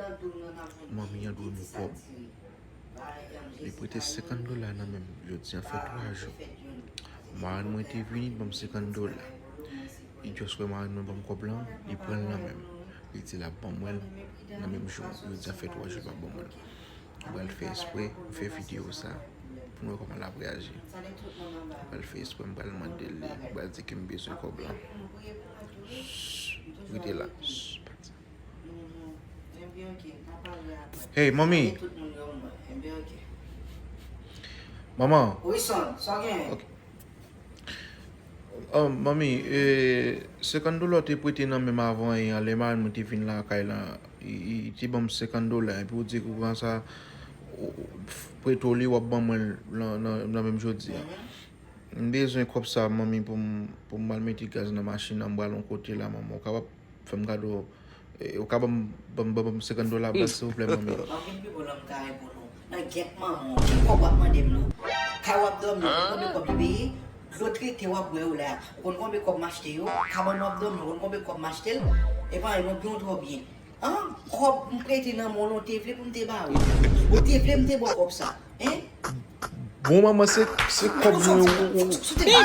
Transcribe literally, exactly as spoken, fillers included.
Manmi an dwe m kòb. Li prete senkant dola nan men m. Jodi a fè twa jou. Marenn mwen te vini ban m senkant dola. Li just wè marenn mwen ban m kòb lan, li pran l nan men m. Li di l ap ban mwen l nan menm jou. Jodi a fè twa jou li pa ban mwen l. Mwen pral fè espre, m fè videyo sa pou nou wè kòman l ap reyaji. Mwen pral fè espre, mwen pral mande l li, mwen pral di ke m bezwen kòb lan. Rete la. Hey, manmi. Manman. Wi, son, sa w gen? Ok. Oh, manmi, eh, senkant dola w te prete nan men m avan yè an, lè marenn mwen te vin lakay la, li, li te ban m senkant dola, epi w di ke ou pran sa, ou, ou, prete w li, w ap ban mwen l nan, nan, nan menm jodi a. M bezwen kòb sa, manmi, pou m, pou m al mete gaz nan machin nan, m pral yon kote la, manman. Ou kapab fè m kado, eh, ou ka ban m, ban m, ban m, ban m senkant dola baz, silvouplè, manmi. M ap vin pi bon lè m ta reponn ou. Nan gyèt manman w, ki kòb w ap mande m nan? Kay w ap dòmi, ou konn konbyen kòb li peye? Dlo trete w ap bwè yo la, ou konn konbyen kòb m achte yo? Kabann w ap dòmi, ou konn konbyen kòb m achte l? Epa, mwen gen w twò byen. An, kòb m prete nan men w, ou te vle pou m te ba ou? Ou te vle m te ba w kòb sa? Hein? Bon, manman, se, se kòb mwen. Ou, ou, ou. Sou tèt pa.